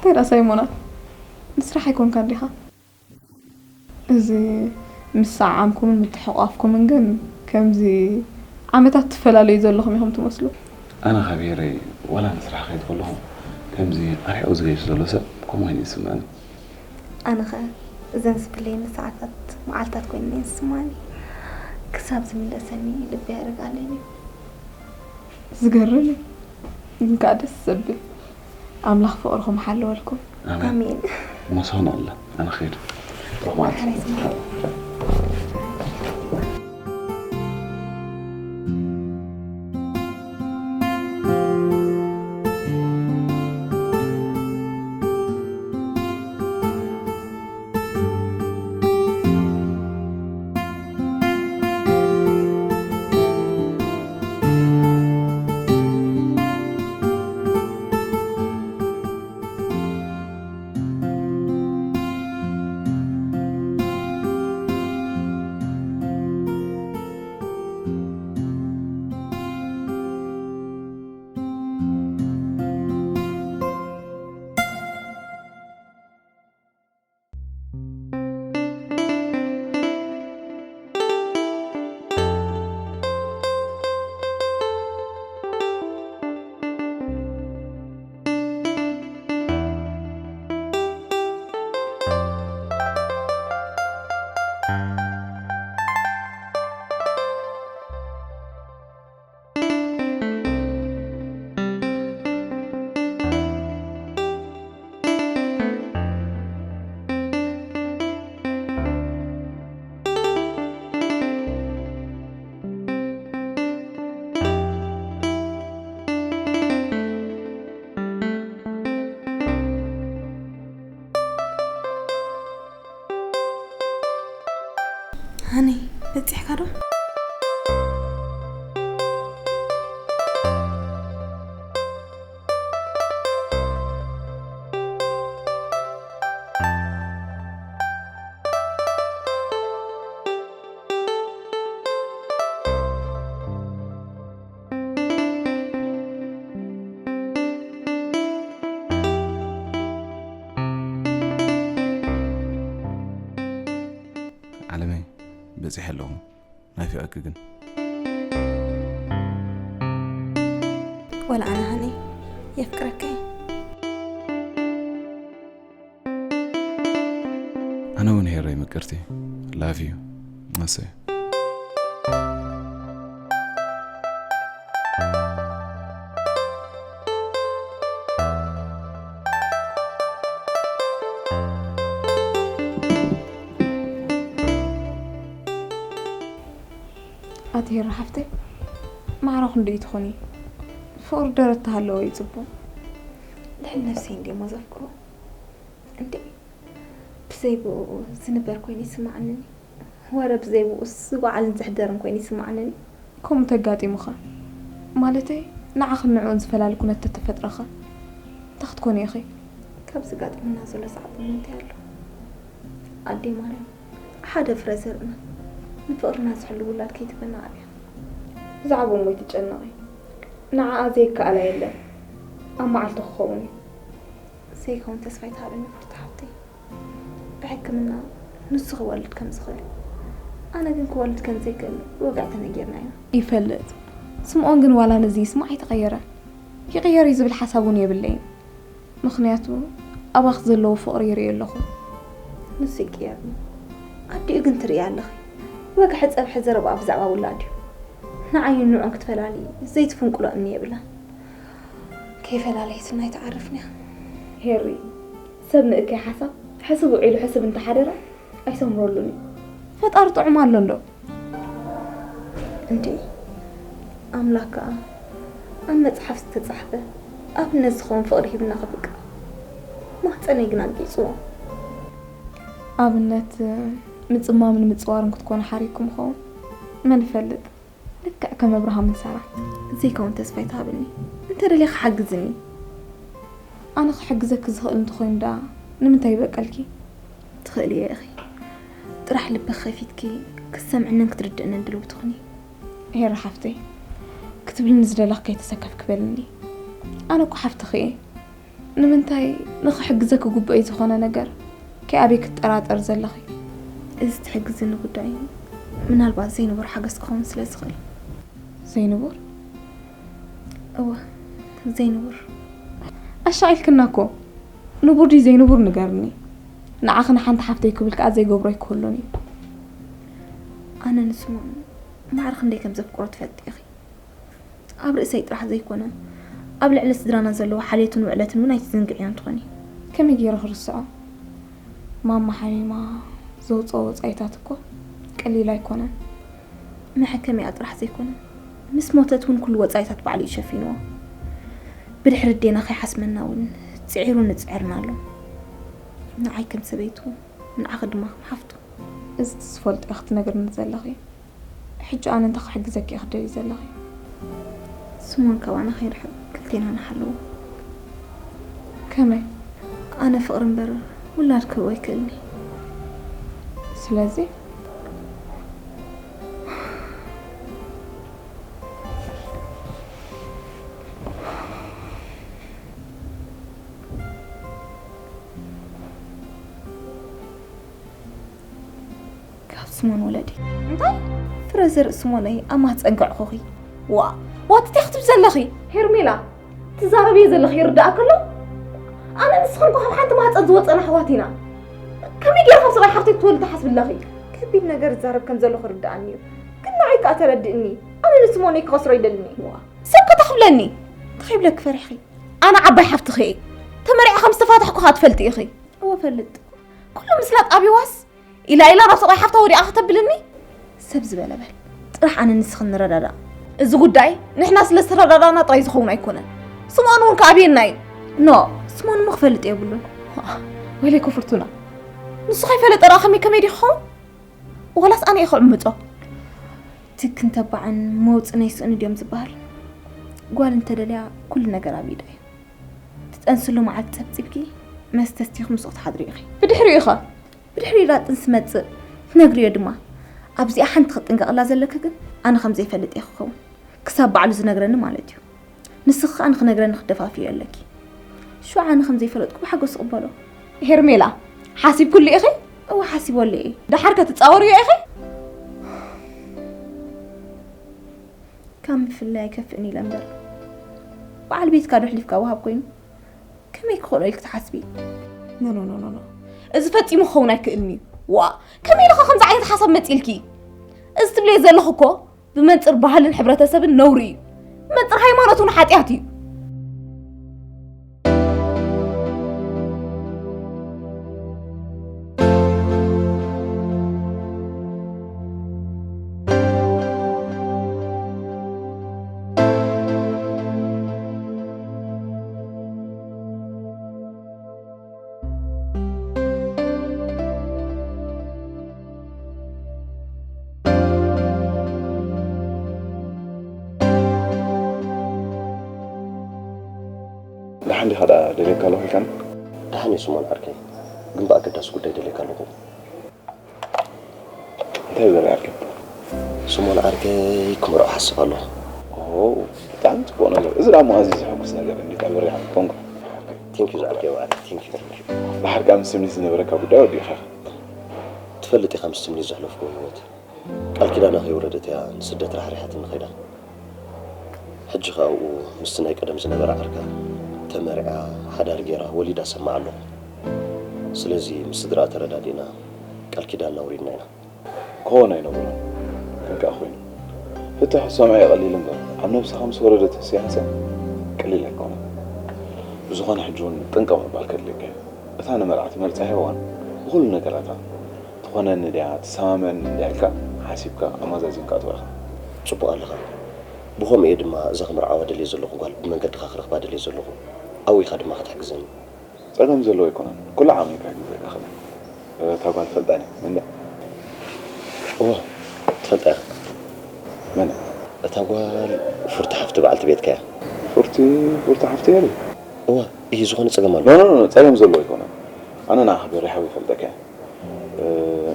እንታይ ደኣ ሳይሞና፣ ንስራሕ ኣይኮንካን ዲኻ? እዚ ምስዓዓምኩምን ምትሕቋፍኩምን ግን ከምዚ ዓመታት ትፈላለዩ ዘለኹም ኢኹም ትመስሉ። ኣነ ካብ ሄረይ ዋላ ንስራሕ ከይድ ከለኹ ከምዚ ኣርሒቑ ዝገይሽ ዘሎ ሰብ ከምኡ ኮይኑ ይስምዕኒ። ኣነ ኸ እዘን ዝፍለየኒ ሰዓታት መዓልታት ኮይነን እየን ዝስምዓኒ። ክሳብ ዝምለሰኒ ልበይ ኣይርግኣለይን እዩ። ዝገርም እዩ፣ ግን ከኣ ደስ ዘብል። ኣምላኽ ፍቕርኹም ሓለወልኩም። ኣሜን። ኣሜን። መሳኹም ኣላ። ኣነ ኸይድ። ርሑቕ መዓልቲ። ሃኒ፣ በጺሕካ ዶ? ዓለመይ፣ በጺሐ ኣለኹ። ናፊቐኪ ግን። ወላ ኣነ ሃኒ የፍቅረካ እየ። ኣነ እውን ሄረይ ምቅርቲ። Love you። ኣሰይ። ኣቲ ሄራ ሓፍተይ፣ ማዕረ ክንደይ ትኾኒ? ፍቕሪ ደረት ተሃለወ እዩ ጽቡቕ። ልዕሊ ነፍሰይ እንድየ እሞ ዘፍቅሮ። እንዴ፣ ብዘይ ብኡ ዝንበር ኮይኑ ይስምዓኒ። ወረ ብዘይ ብኡስ ዝወዓልን ዝሕደርን ኮይኑ ይስምዓኒ። ከምኡ ተጋጢሙኻ? ማለተይ፣ ንዓኽን ንዕኡን ዝፈላሊ ኩነት ተተፈጥረኻ? እንታይ ክትኮኒ ኢኺ? ካብ ዘጋጥመና ዘሎ ዝዓቢ እሞ እንታይ ኣሎ? ኣደይ ማርያም፣ ሓደ ፍረ ዘርእና፣ ንፍቕርና ዝሕሉ ውላድ ከይትህበና ኣብያ። ብዛዕባ እሞ ኣይትጨነቒ። ንዓኣ ዘይከኣላ የለን። ኣብ መዓልቱ ክኸውን እዩ። ዘይከውን ተስፋ ኣይትሃብኒ ፍርቲ ሓብተይ። ብሕክምና ንሱ ክወልድ ከም ዝኽእል፣ ኣነ ግን ክወልድ ከም ዘይክእል ብወግዒ ተነጊርና ኢና። ይፈልጥ። ስምኦን ግን ዋላ ነዚ ይስማዕ ኣይተቐየረን። ይቕየር እዩ ዝብል ሓሳብ እውን የብለይን። ምኽንያቱ ኣባኺ ዘለዎ ፍቕሪ ይርኢ ኣለኹ። ንሱ ይቅየር። ኣዲኡ ግን ትርእያ ኣለኺ። ወግሒ ጸብሒ ዘረባኣ ብዛዕባ ውላድ እዩ። ንዓይን ንዑን ክትፈላሊ ዘይትፍንቅሎ እምኒ የብላን። ከይፈላለየትና ኣይትዓርፍን እያ። ሄሪ፣ ሰብ ንእከይ ሓሳብ ሕስብ ውዒሉ ሕስብ እንተሓደረ ኣይሰምረሉን እዩ። ፈጣሪ ጥዑም ኣሎ እንዶ። እንዴ፣ ኣምላክ ከኣ ኣብ መጽሓፍ ዝተጻሕፈ ኣብነት ዝኸውን ፍቕሪ ሂብና ከፍቅር ማህጸነይ ግን ኣጊጽዎ። ኣብነት ምጽማምን ምጽዋርን ክትኮኑ ሓሪኩም ኸውን መን ይፈልጥ? ልክዕ ከም ኣብርሃምን ሳራን። ዘይከውን ተስፋ ኣይትሃብኒ። እንተ ደሊኻ ሓግዝኒ። ኣነ ክሕግዘኪ ዝኽእል እንተኾይኑ ደኣ ንምንታይ ይበቀልኪ? ትኽእሊ እየ ኢኺ። ጥራሕ ልብኺ ከፊትኪ ክትሰምዕንን ክትርድእንን ድልውቲ ኩኒ። ሄሪ ሓፍተይ፣ ክትብልኒ ዝደለኽ ከይተሰከፍኪ በልኒ። ኣነ እኮ ሓፍትኺ እየ። ንምንታይ ንኽሕግዘኪ ግቡእ እዩ ዝኾነ ነገር ከይኣበይ ክትጠራጠር ዘለኺ? እዚ ትሕግዝኒ ጉዳይ ምናልባት ዘይንቡር ሓገዝ ክኸውን ስለ ዝኽእል። ዘይንቡር? እወ፣ ዘይንቡር። ኣሻቒልክና እኮ። ንቡር ድዩ ዘይንቡር ንገርኒ። ንዓኺ ንሓንቲ ሓፍተይ ክብል ከኣ ዘይገብሮ ኣይክህሉን እዩ። ኣነ ንስሞን ማዕረ ክንደይ ከም ዘፍቅሮ ትፈልጢ ኢኺ። ኣብ ርእሰይ ጥራሕ ዘይኮነ፣ ኣብ ልዕሊ ስድራና ዘለዎ ሓልዮትን ውዕለትን እውን ኣይትዝንግዕዮን ትኾኒ። ከመይ ገይረ ክርስዖ? ማማ ሓሚማ ዘውፅኦ ወፃኢታት እኮ ቀሊል ኣይኮነን። መሐከሚኣ ጥራሕ ዘይኮነ፣ ምስ ሞተት እውን ኩሉ ወፃኢታት ባዕሉ እዩ ሸፊንዎ። ብድሕሪ ኣዴና ከይሓስመና እውን ፅዒሩን ይፅዕርን ኣሎ። ንዓይ ከም ሰበይቱ፣ ንዓኺ ድማ ከም ሓፍቱ። እዚ ትዝፈልጦ ኢኺ ትነግርኒ ዘለኺ። ሕጂ ኣነ እንታይ ክሕግዘኪ ኢኺ ትደልዪ ዘለኺ? ስሞን ካባና ከይርሕቕ ክልቴና ንሓልዎ። ከመይ? ኣነ ፍቕሪ እምበር ውላድ ክህቦ ኣይክእልኒ። ስለዚ? ካብ ስሞን ወለዲ። እንታይ? ፍረ ዘርኢ ስሞነይ ኣብ ማህፀን ከዕኹኺ። ዋ፣ ዋትቲ ክትብ ዘለኺ? ሄርሜላ፣ ትዛረብዮ ዘለኺ ይርዳእኪ ኣሎ? ኣነ ንስኽን እኮ ካብ ሓንቲ ማህፀን ዝወፀና ኣሕዋት ኢና። ከመይ ገይረ ካብ ሰብኣይ ሓፍተይ ክትወልድ ትሓስቢ ኣለኺ? ከቢድ ነገር ዝዛረብ ከም ዘለኹ ርዳኣኒ እዩ። ግን ንዓይ ከኣ ተረድእኒ። ኣነ ንስሞነይ ክኸስሮ ይደልኒ። ዋ፣ ሰብ ከ እንታይ ክብለኒ? እንታይ ይብለኪ ፈሪሕኺ? ኣነ ዓባይ ሓፍትኺ እየ። ተመሪዐ ከም ዝተፋታሕኩ ከኣ ትፈልጢ ኢኺ። እወ ፈልጥ። ኩሉ ምስላ ጣቢዋስ ኢላ ኢላ ናብ ሰብኣይ ሓፍታ ወዲቓ ከተብልኒ? ሰብ ዝበለ በል። ጥራሕ ኣነ ንስኽን ንረዳዳእ። እዚ ጉዳይ ንሕና ስለ ዝተረዳዳእና ጥራይ ዝኸውን ኣይኮነን። ስምኦን እውን ከኣብየና እዩ። ኖ፣ ስምኦን እሞ ክፈልጥ የብሉን። ወይለይ ኮፍርቱና። ንሱ ከይፈለጠ ደኣ ከመይ ከመይ ድዩ ክኸውን? ዋላስ ኣነ እየ ክዕምጾ? ትክን ተባዕን መውጽእ ናይ ስእኑ ድዮም ዝበሃል? ጓል እንተደልያ ኩሉ ነገር ኣብ ኢዳ እዩ። ትጠንስሉ መዓልቲ ጸብጺብኪ መስተ ስቲኺ ምስኡ ትሓድሪ ኢኺ። ብድሕሪኡ ኢኻ? ብድሕሪኡ ኢላ ጥንሲ መጽእ ትነግርዮ ድማ። ኣብዚኣ ሓንቲ ክትጥንቀቕላ ዘለኪ ግን ኣነ ከም ዘይፈልጥ እየ ክኸውን። ክሳብ ባዕሉ ዝነግረኒ ማለት እዩ። ንስኺ ከኣ ንኽነግረኒ ክትደፋፍዮ ኣለኪ። ሽዑ ኣነ ከም ዘይፈለጥኩ ብሓጎስ እቕበሎ። ሄርሜላ፣ ሓሲብክሉ ኢኺ? እወ፣ ሓሲበሉ እየ። ደሓር ከ ትጻወርዮ ኢኺ? ካብ ምፍላይ ኣይከፍእን ኢለ እምበር፣ በዓል ቤትካ ዶ ኣሕሊፍካ ወሃብ ኮይኑ ከመይ ክኽእሎ ኢልኪ ትሓስቢ? ኖ፣ ኖ፣ ኖ፣ ኖ፣ ኖ። እዚ ፈጺሙ ክኸውን ኣይክእልን እዩ። ዋ፣ ከመይ ኢልኻ ከምዚ ዓይነት ሓሳብ መጺእልኪ? እዚ ትብልዮ ዘለኹ እኮ ብመንጽር ባህልን ሕብረተሰብን ነውሪ እዩ። ብመንጽር ሃይማኖት እውን ሓጢኣት እዩ። ደሓን ዲኻ ደኣ ደልየካ ኣለኹ ኢልካኒ? ደሓን እየ ስሞን ዓርከይ፣ ግን ብኣገዳሲ ጉዳይ ደልየካ ኣለኹ። እንታይ እዩ ዘሪኣልካ? ስሞን ዓርከይ ክምርዖ ሓስብ ኣለኹ። ኦ፣ ብጣዕሚ ጽቡቕ ነገር። እዚ ደኣ እሞ ኣዝዩ ዘሐጉስ ነገር እዩ። እንዴት ኣበሪኻ። ኮንግራ። ቴንክ ዩ ዝዓርከይ፣ ብዓርከይ። ቴንክ ዩ፣ ቴንክ ዩ። ደሓር ከኣ ምስ ትምኒት ዝነበረካ ጉዳይ ወዲእካ ኢኻ። ትፈልጥ ኢኻ ምስ ትምኒት ዘሕለፍኩዎ ህይወት። ቃል ኪዳና ከይወረደት እያ ንስደት ራሕሪሓትኒ ከይዳ። ሕጂ ከኣ ኣብኡ ምስቲ ናይ ቀደም ዝነበረ ዓርካ ተመርዕያ ሓዳር ገይራ ወሊዳ ሰማዕ ኣለኹ። ስለዚ ምስ ስድራኣ ተረዳዲእና ቃል ኪዳንና ኣውሪድና ኢና። ክኸውን ኣይነበሮን። ግን ከኣ ኮይኑ። ፍትሕ ዝሰምዖ እዩ ቀሊል እምበር፣ ኣብ ነብስኻ ምስ ወረደት ህስያሰ ቀሊል ኣይኮነን። ብዝኾነ ሕጂ እውን ጥንቅቕ ምባል ከድልየካ እዩ። እታ ንመርዓ ትመርጻ ሄዋን ብኹሉ ነገራታ ትኾነኒ ድያ፣ ትሰማምዐኒ ድያ ኢልካ ሓሲብካ ኣመዛዚንካ ኣትዋ ኢኻ። ጽቡቕ ኣለኻ። ብኸምኡ እየ ድማ እዛ ክምርዓዋ ደልየ ዘለኹ ጓል ብመንገድኻ ክረኽባ ደልየ ዘለኹ። ኣብኡ ኢኻ ድማ ክትሕግዘኒ። ጸገም ዘለዎ ኣይኮነን። ኩሉ ዓቕሚ ኢልካ ክትሕግዘካ ክእል። እታ ጓል ትፈልጣ ድያ? መን ድያ? እወ፣ ትፈልጣ ኢኻ። መን እያ? እታ ጓል ፉርቲ ሓፍቲ በዓልቲ ቤትካ እያ። ፉርቲ፣ ፉርቲ ሓፍቲ እያ ድያ? እወ፣ እሂ፣ ዝኾነ ጸገም ኣሎ? ኖ፣ ኖ፣ ኖ፣ ጸገም ዘለዎ ኣይኮነን። ኣነ ንዓኻ በሪሕ ሓወይ ይፈልጠካ እየ። እ፣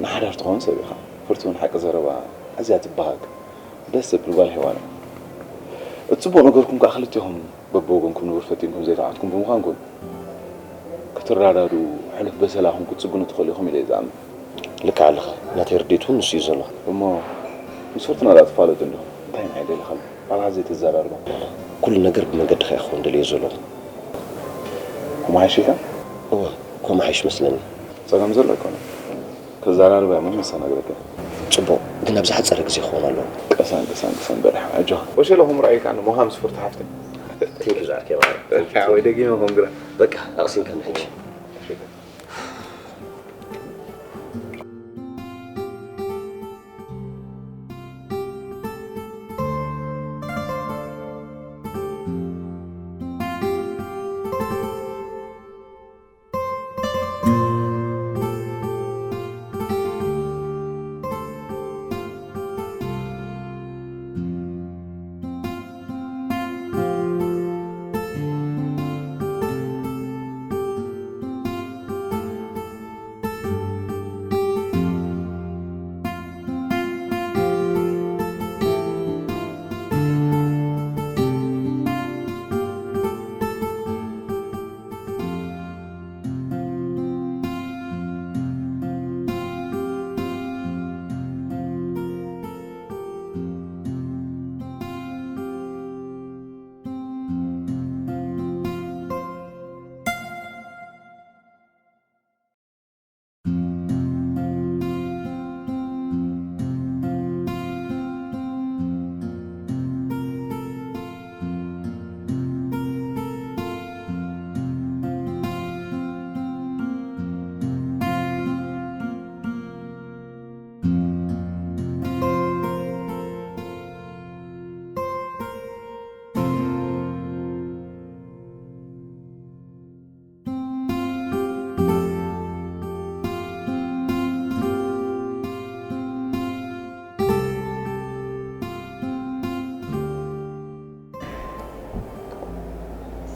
ንሓዳር ትኸውን ሰብ ኢኻ። ፉርቲ እውን ሓቂ ዘረባ ኣዝያ ትበሃግ ደስ ዘብል ጓል ሄዋን እያ። እቲ ጽቡቕ ነገርኩም ከኣ ክልቴኹም በብወገንኩም ንቡር ፈቲንኩም ዘይተዓወትኩም ብምዃንኩም ትረዳድኡ፣ ሕሉፍ በሰላኹም ክትጽግኑ ትኽእሉ ኢኹም ኢለ እየ ዝኣምን። ልክዕ ኣለኻ። ናተይ ርድኢት እውን ንሱ እዩ ዘሎ። እሞ ምስ ፍርቱና ደኣ ትፋለጡ እንዲኹም? እንታይ ንዓይ ደሊኻ? ባዕልኻ ዘይተዘራርባ? ኩሉ ነገር ብመንገድኻ እዩ ክኸውን ደልየ ዘለኹ። ከምኡ ሓይሽ ኢልካ? እወ፣ ከምኡ ሓይሽ መስለኒ። ጸገም ዘሎ ኣይኮነን። ከዘራርባ እየ እሞ መሰናግለካ። ጽቡቕ፣ ግን ኣብ ዝሓጸረ ግዜ ክኸውን ኣለዎ። ቀሳን፣ ቀሳን፣ ቀሳን በል፣ ኣጆኻ። ወሸለኹም ርኣይካ እሞ ምስ ፍርቱ ሓፍተይ። ቴንኪ ዝኣከ ማለት። ወይ ደጊመ ኮንግራ። በቃ፣ ኣቕሲንካ ንሕጂ።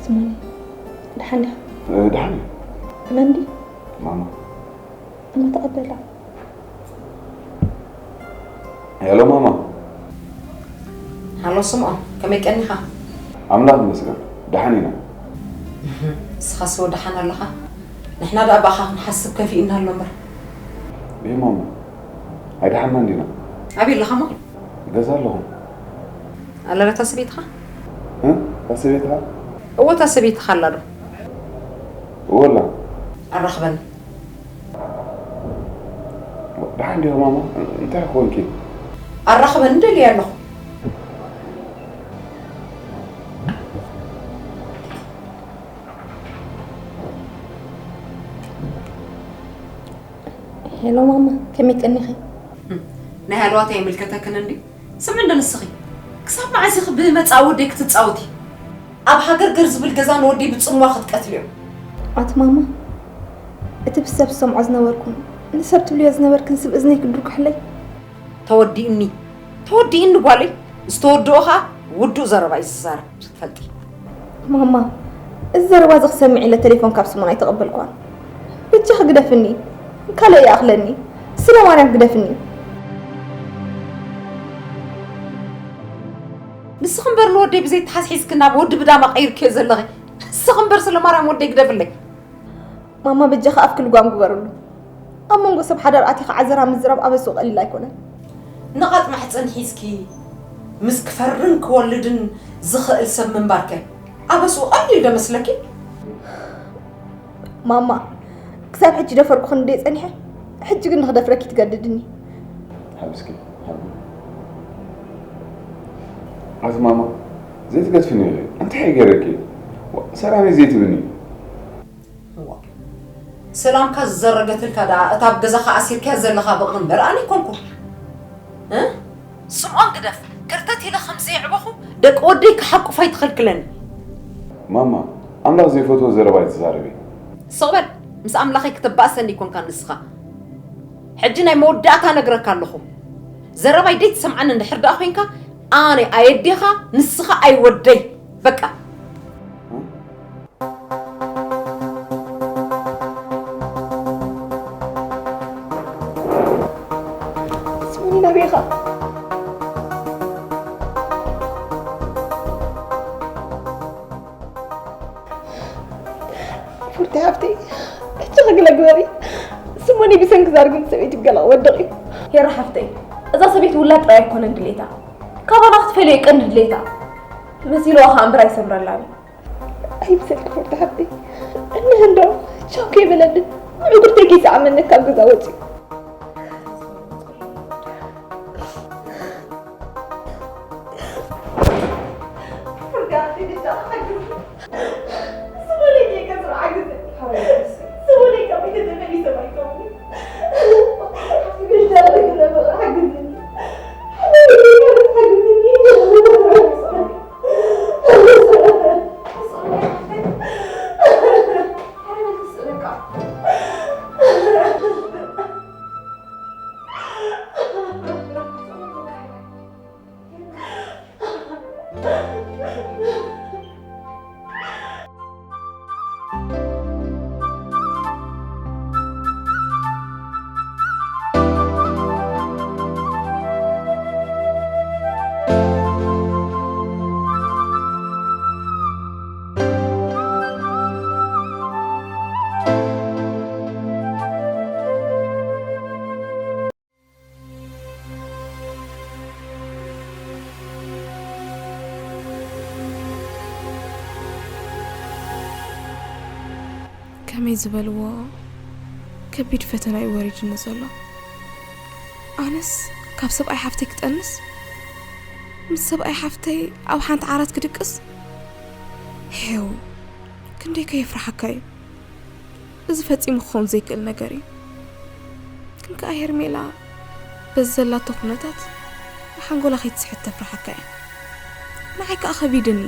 ስማኒ፣ ደሓን ዲኻ? እ፣ ደሓን እየ። መን ድዩ? ማማ። እሞ ተቐበላ። ሄሎ ማማ። ሃሎ ስምዖን፣ ከመይ ቀኒኻ? ኣምላኽ ይመስገን፣ ደሓን ኢና። ንስኻስ ደሓን ኣለኻ? ንሕና ደኣ ብኣኻ ክንሓስብ ከፊኡና ኣሎ እምበር። እይ ማማ፣ ኣይደሓንና እንዲና። ኣበይ ኣለኻ እሞ? ገዛ ኣለኹ። ኣላ ዶ እታ ሰበይትኻ? እ? እታ ሰበይትኻ? እወ፣ እታ ሰበይትኻ ኣላ ዶ? እወ ኣላ። ኣራኽበኒ። ደሓን ዲኻ ማማ? እንታይ ኮንኪ? ኣራኽበኒ ደልየ ኣለኹ። ሄሎ ማማ፣ ከመይ ቀኒኺ? ናይ ሃለዋት ኣይምልከተክን እንዲ። ስምዒ እንዶ ንስኺ። ክሳብ መዓስ ኢኺ ብመጻኢ ወደይ ክትጻወቲ? ኣብ ሃገር ገር ዝብል ገዛ ንወደይ ብጽምዋ ክትቀትልዮ። ኣቲ ማማ፣ እቲ ብሰብ ዝሰምዖ ዝነበርኩን ንሰብ ትብልዮ ዝነበርክን ስብ እዝነይ ክድርኩሕለይ። ተወዲእኒ፣ ተወዲእኒ ጓለይ። ዝተወድኦ ኸኣ ውዱእ ዘረባ እዩ ዝዛረብ፣ ትፈልጢ። ማማ፣ እዚ ዘረባ እዚ ክሰምዕ ኢለ ቴሌፎን ካብ ስሞን ኣይተቐበልኳን። በጃኺ ግደፍኒ፣ ካልእ ይኣኽለኒ። ስለ ማርያም ግደፍኒ። ንስኺ እምበር ንወደይ ብዘይተሓዝሒዝኪ ናብ ወዲ ብዳማ ቀይርክዮ ዘለኺ። ንስኺ እምበር ስለ ማርያም ወደይ ግደፍለይ። ማማ በጃኻ ኣፍኪ ልጓም ግበርሉ። ኣብ መንጎ ሰብ ሓዳር ኣቲኻ ዓዘራ ምዝራብ ኣበስኡ ቀሊል ኣይኮነን። ንቐጥ ማሕፀን ሒዝኪ ምስ ክፈርን ክወልድን ዝኽእል ሰብ ምንባርከ ኣበስኡ ቀሊል ዶ መስለኪ? ማማ፣ ክሳብ ሕጂ ደፈርኩ ክንደይ ጸኒሐ፣ ሕጂ ግን ንኽደፍረኪ ትገድድኒ። ሓብስኪ፣ ሓቢ። ኣቲ ማማ፣ ዘይትገድፍኒ ኢኺ። እንታይ እየ ገይረኪ? ዋ፣ ሰላመይ ዘይትብኒ። እዋ። ሰላምካ ዝዘረገትልካ ደኣ እታ ኣብ ገዛኻ ኣሲርካያ ዘለኻ በቕሊ እምበር ኣነ ኣይኮንኩን። እ? ስምዖን ግደፍ፣ ከርተት ኢለ ከም ዘየዕበኹ ደቂ ወደይ ክሓቁፍ ኣይትኸልክለኒ። ማማ፣ ኣምላኽ ዘይፈትዎ ዘረባ ኣይትዛረቢ። ስቕ በል፣ ምስ ኣምላኸይ ክተባእሰኒ ኣይኮንካን ንስኻ። ሕጂ ናይ መወዳእታ ነግረካ ኣለኹ። ዘረባይ ደይትሰምዓኒ እንድሕር ደኣ ኮይንካ፣ ኣነ ኣየዴኻ፣ ንስኻ ኣይወደይ። በቃ። ስምኒ ናበይ ኢኻ? ክብርቲ ሓፍተይ፣ ሕጂ ክግለ ግበሪ። ስሞኒ ብሰንኪ ዛርግን ሰበይቲ ገለ ክወድቕ እዩ። ሄራ ሓፍተይ፣ እዛ ሰበይቲ ውላድ ጥራይ ኣይኮነን ድሌታ። ካባና ክትፈልዮ እዩ ቀንዲ ድሌታ። መሲልዋ ከኣ እምበር ኣይሰምረላን እዩ። ኣይምሰልኪ ክብርቲ ሓፍተይ። እንህ እንዶ ቻው ከይበለኒ ምዕጉርተይ ከይሰዓመኒ ካብ ገዛ ወፂኡ። ከመይ ዝበልዎ ከቢድ ፈተና እዩ ወሪድኒ ዘሎ። ኣነስ ካብ ሰብኣይ ሓፍተይ ክጠንስ፣ ምስ ሰብኣይ ሓፍተይ ኣብ ሓንቲ ዓራት ክድቅስ? ሄው፣ ክንደይ ከየፍርሓካ እዩ። እዚ ፈጺሙ ክኸውን ዘይክእል ነገር እዩ። ግን ከኣ ሄርሜላ በዚ ዘላቶ ኩነታት ንሓንጎላ ከይትስሕት ተፍርሓካ እያ። ንዓይ ከኣ ከቢድኒ።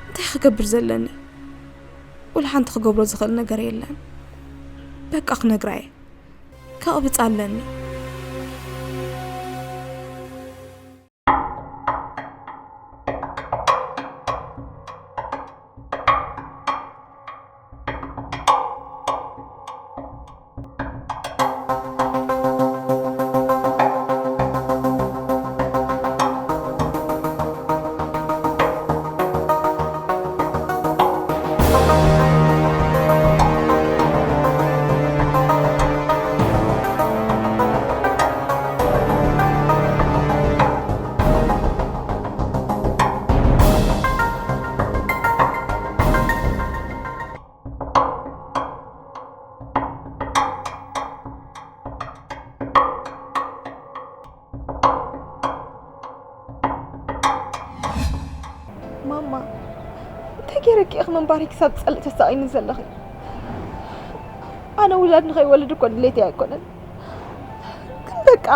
እንታይ ክገብር ዘለኒ? ወላ ሓንቲ ክገብሮ ዝኽእል ነገር የለን። በቃ ክነግራ እየ። ከቕብጻ ኣለኒ። ማማ፣ እንታይ ገይረኪ ኢኺ ምንባረይ ክሳብ ትጸልኢ ተሳቒኒ ዘለኺ? ኣነ ውላድ ንኸይወልድ እኮ ድሌተይ ኣይኮነን። ግን በቃ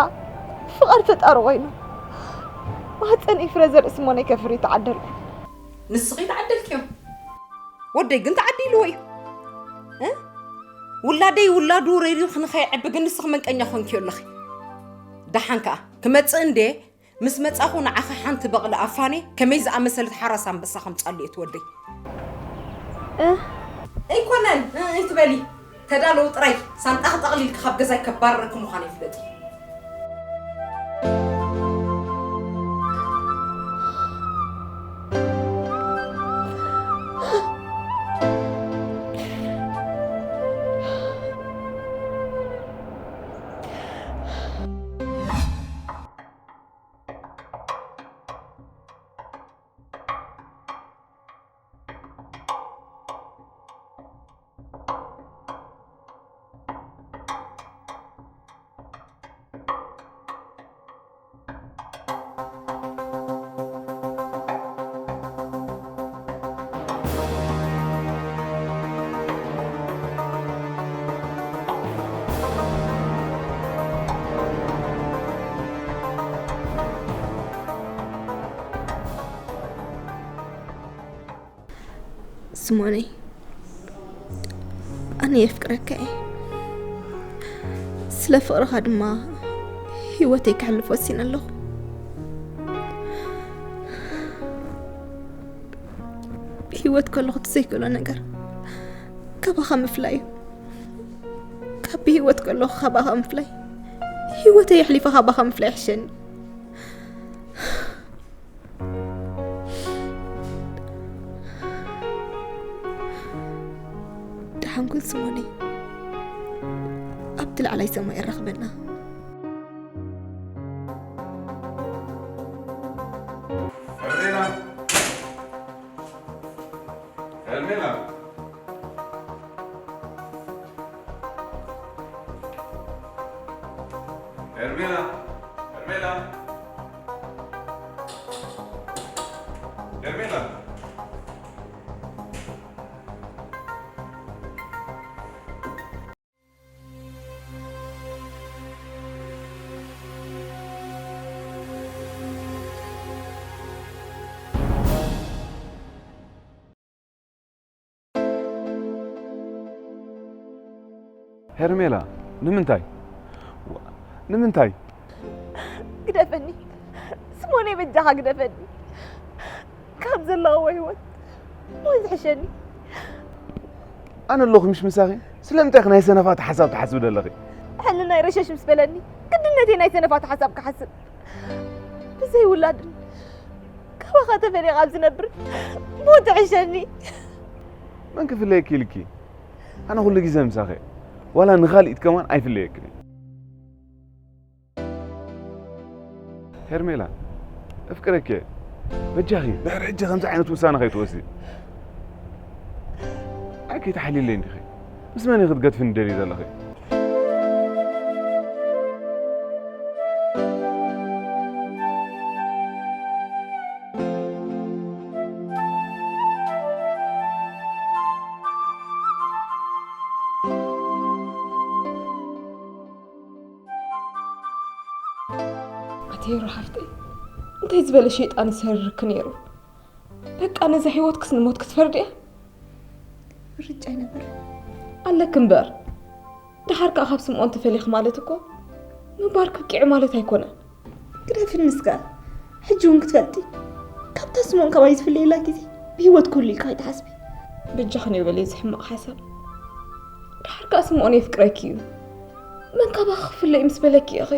ፍቓድ ፈጣሪ ኮይኑ ማህፀን ኢፍረ ዘርኢ ስሞነይ ከፍሪ ተዓደልኩ። ንስኺ ተዓደልክዮ፣ ወደይ ግን ተዓዲልዎ እዩ። እ? ውላደይ ውላዱ ረሪኽ ንኸይዕቢ ግን ንስኺ መንቀኛ ኮንክዮ ኣለኺ። ደሓን ከኣ ክመጽእ እንዴ፣ ምስ መጻኹ ንዓኺ ሓንቲ በቕሊ ኣፋኔ ከመይ ዝኣመሰለት ሓራስ ኣንበሳ ከምጻሉ እየ ትወደይ። እ? ኣይኮነን፣ እ፣ ኣይትበሊ። ተዳለዉ ጥራይ፣ ሳንጣኺ ጠቕሊልኪ ካብ ገዛይ ከባርረኪ ምዃነይ ፍለጢ። ስሞነይ፣ ኣነ የፍቅረካ እየ። ስለ ፍቕርኻ ድማ ህይወተይ ከሕልፍ ወሲነ ኣለኹ። ብህይወት ከለኹ እቲ ዘይክእሎ ነገር ካባኻ ምፍላይ እዩ። ካብ ብህይወት ከለኹ ካባኻ ምፍላይ፣ ህይወተይ ኣሕሊፈ ካባኻ ምፍላይ ይሕሸኒ። ኣንኩል ስሞኒ ኣብቲ ላዕላይ ሰማይ የራኽበና። ሄርሜላ! ሄርሜላ! ሄርሜላ! ሄርሜላ! ሄርሜላ! ሄርሜላ፣ ንምንታይ? ንምንታይ? ግደፈኒ ስሞነይ፣ በጃኻ ግደፈኒ። ካብ ዘለኽዎ ህይወት ሞት ዝሕሸኒ። ኣነ ኣለኹ ምሽ ምሳኺ። ስለምንታይ ኢኺ ናይ ሰነፋት ሓሳብ ትሓስቢ ዘለኺ? ሕልናይ ረሸሽ ምስ በለኒ ግድነተይ ናይ ሰነፋት ሓሳብ ክሓስብ። ብዘይ ውላድን ካባኻ ተፈሊኻ ኣብ ዝነብር ሞት ይሕሸኒ። መን ክፍለየኪ ኢልኪ? ኣነ ኩሉ ግዜ ምሳኺ እየ። ዋላ ንኻልኢት ከማን ኣይፍለየክን እየ። ሄርሜላ፣ እፍቅረኪ እየ። በጃኺ ድሕሪ ሕጂ ከምዚ ዓይነት ውሳነ ከይትወስዲ። ኣይ ከይትሓልይለይ እንዲኺ። ምስ መን ኢኺ ክትገድፍኒ ትደልዪ ዘለኺ? ኣቲ ሄሩ ሓፍተይ፣ እንታይ ዝበለ ሸይጣን ይሰርርኪ ነይሩ? በቃ ነዛ ህይወትክስ ንሞት ክትፈርድያ? ምርጫ ይነበር። ኣለኪ እምበር። ደሓር ከኣ ካብ ስምዖን ተፈሊኺ ማለት እኮ ምንባር ክብቂዒ ማለት ኣይኮነን። ግደፍኒ እስከ። ሕጂ እውን ክትፈልጢ፣ ካብታ ስምኦን ካባይ ዝፍለየላ ግዜ ብህይወት ክህሉ ኢልካ ኣይትሓስቢ። በጃኽን እዩ በለይ እዚ ሕማቕ ሓሳብ። ደሓር ከኣ ስምኦን የፍቅረኪ እዩ። መን ካባኺ ክፍለ እዩ ምስ በለኪ ኢኺ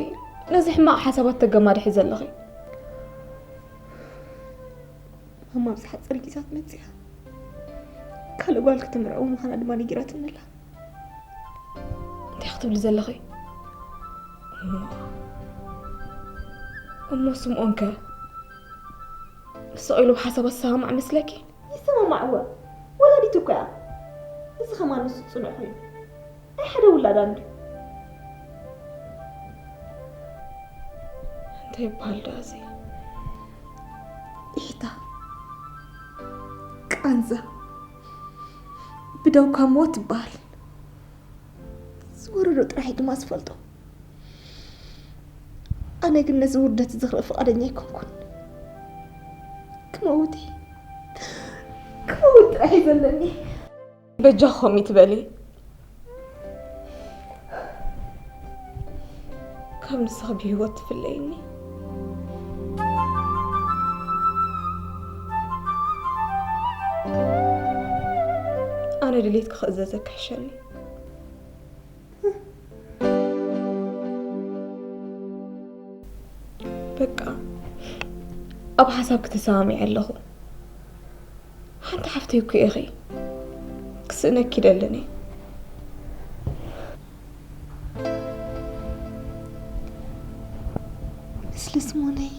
ነዚ ሕማቕ ሓሳባት ተገማድሒ ዘለኺ። ማማ ኣብዚ ሓፂር ግዜያት መፂኣ ካልእ ጓል ክትምርዐው ምዃና ድማ ነጊራትኒ ኣላ። እንታይ ክትብሊ ዘለኺ? እሞ እሞ ስምኦን ከ ስቕ ኢሉ ብሓሳባ ዝሰማማዕ መስለኪ? ይሰማማዕወ፣ ወላዲቱ እኮ እያ። እዚ ኸማን ንሱ ፅኑዕ ኮይኑ ናይ ሓደ ውላዳ እንድዩ። እንታይ ይበሃል ደኣ እዚ? ኢሕታ ቃንዛ ብደውካ ሞት ትበሃል። ዝወረዶ ጥራሕ እዩ ድማ ዝፈልጦ። ኣነ ግን ነዚ ውርደት እዚ ክርኢ ፍቓደኛ ኣይኮንኩን። ክመውት እየ። ክመውት ጥራሕ እዩ ዘለኒ። በጃኺ ከምኡ ትበሊ። ካብ ንስኺ ብህይወት ትፍለይኒ። ኣነ ድሌትኪ ክእዘዘኪ ይሕሸኒ። በቃ ኣብ ሓሳብኪ ተሰማሚዐ ኣለኹ። ሓንቲ ሓፍተይ እኮ ኢኺ። ክስእነኪ ይደልን እየ። ስለ ስሞነይ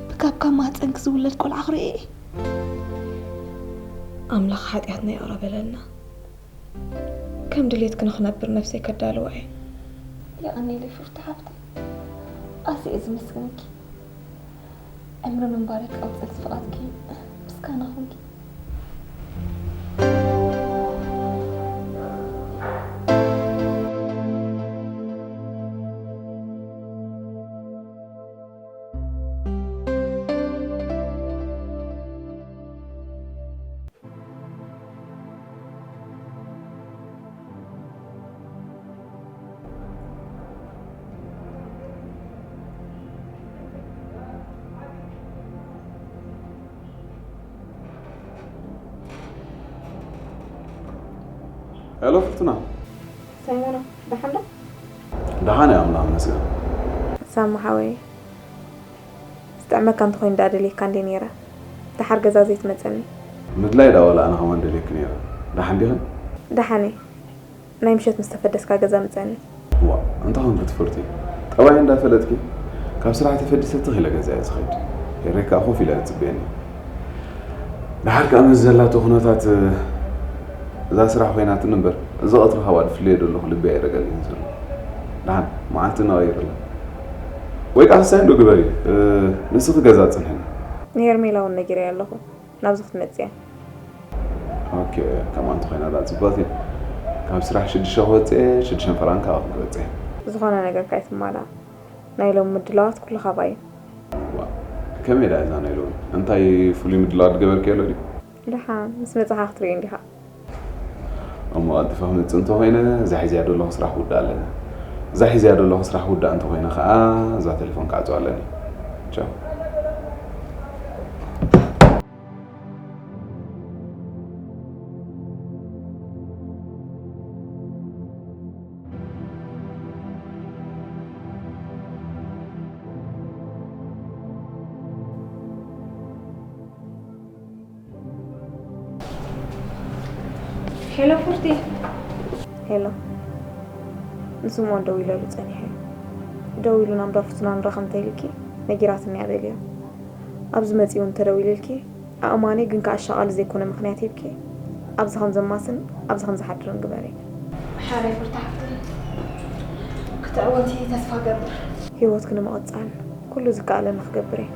ብካብ ካብ ማህፀንኪ ዝውለድ ቆልዓ ክርኢ እየ። ኣምላኽ ሓጢኣትና ይቕረ በለልና። ከም ድሌትኪ ንኽነብር ነፍሰይ ከዳልዋ እየ። የቐንየለይ ፍርቲ ሓፍተይ፣ ኣዝየ እየ ዝምስግነኪ። ዕምሪ ምንባረይ ክቕፅል ዝፈቐድኪ ምስጋና ኹንኪ። ሄሎ ፍርቱና። ሳይሞና፣ ደሓን ዶ? ደሓን እየ ኣምላኽ ይመስገን። ሳሚ ሓወይ፣ ዝጥዕመካ እንተኾይኑ ደኣ ደልየካ እንደ ነይረ። ደሓር ገዛ ዘይትመጸኒ። ምድላይ ደኣ ዋላ ኣነ ከማን ደልየኪ ነይረ። ደሓን ዲኽን? ደሓን እየ። ናይ ምሸት ምስ ተፈደስካ ገዛ ምጸኒ። ዋ፣ እንታይ ኾንኪ ትፍርቲ? ጠባይ እንዳፈለጥኪ፣ ካብ ስራሕ ተፈዲሰ ትኽ ኢለ ገዛ እየ ዝኸይድ። ኤረይ ከኣ ኮፍ ኢላ ትጽበየኒ። ደሓር ከኣ ምስ ዘላቶ ኩነታት፣ እዛ ስራሕ ኮይናትኒ እምበር፣ እዚ ቀትሪ ካብኣ ድፍለዮ ዘለኹ ልበይ ኣይረገለይን ዘሎ። ደሓን፣ መዓልቲ ንቐይረላ። ወይ ከኣ ንሳይ እንዶ ግበሪ፣ ንስኺ ገዛ ጽንሕኒ። ንሄርሜላ እውን ነጊረያ ኣለኹ። ናብዚ ክትመጽእ እያ። ኦኬ፣ ከምኣ እንተኾይና ደኣ ጽቡቓት እየን። ካብ ስራሕ ሽዱሽተ ክወጽእ እየ፣ ሽዱሽተ ፈራን ካባኹም ክወጽእ እየ። ዝኾነ ነገርካ ኣይትማላእ። ናይ ሎሚ ምድላዋት ኩሉ ካባይ እዩ። ዋ፣ ከመይ ደኣ እዛ ናይ ሎሚ? እንታይ ፍሉይ ምድላዋት ዝገበርክዮ ኣሎ ድዩ? ደሓን ምስ መጻኻ ክትርእዮ እንዲኻ። እሞ ቀልጢፈ ክመጽእ እንተኾይነ፣ እዛ ሒዘያ ዘለኹ ስራሕ ክውድእ ኣለኒ። እዛ ሒዘያ ዘለኹ ስራሕ ክውድእ እንተኾይነ ከኣ፣ እዛ ቴሌፎን ክዓጽዋ ኣለኒ። ቻው። ሄሎ ፉርቲ። ሄሎ። ንስምኦን ደዊለሉ ጸኒሐ። ደዊሉ ናብ ዳፉትና ንራኸብ እንተኢልኪ ነጊራትኒ እያ በልዮ። ኣብዚ መጺኡ እንተደዊልልኪ ኣእማኒ ግን ከኣ ኣሻቓሊ ዘይኮነ ምኽንያት ሂብኪ ኣብዚ ከም ዘማስን ኣብዚ ከም ዝሓድርን ግበሪ። ሓራይ ፉርቲ ሓፍተይ። ክትዕወቲ ተስፋ ገብር። ህይወትኪ ንምቕጻል ኩሉ ዝከኣለኒ ክገብር እየ።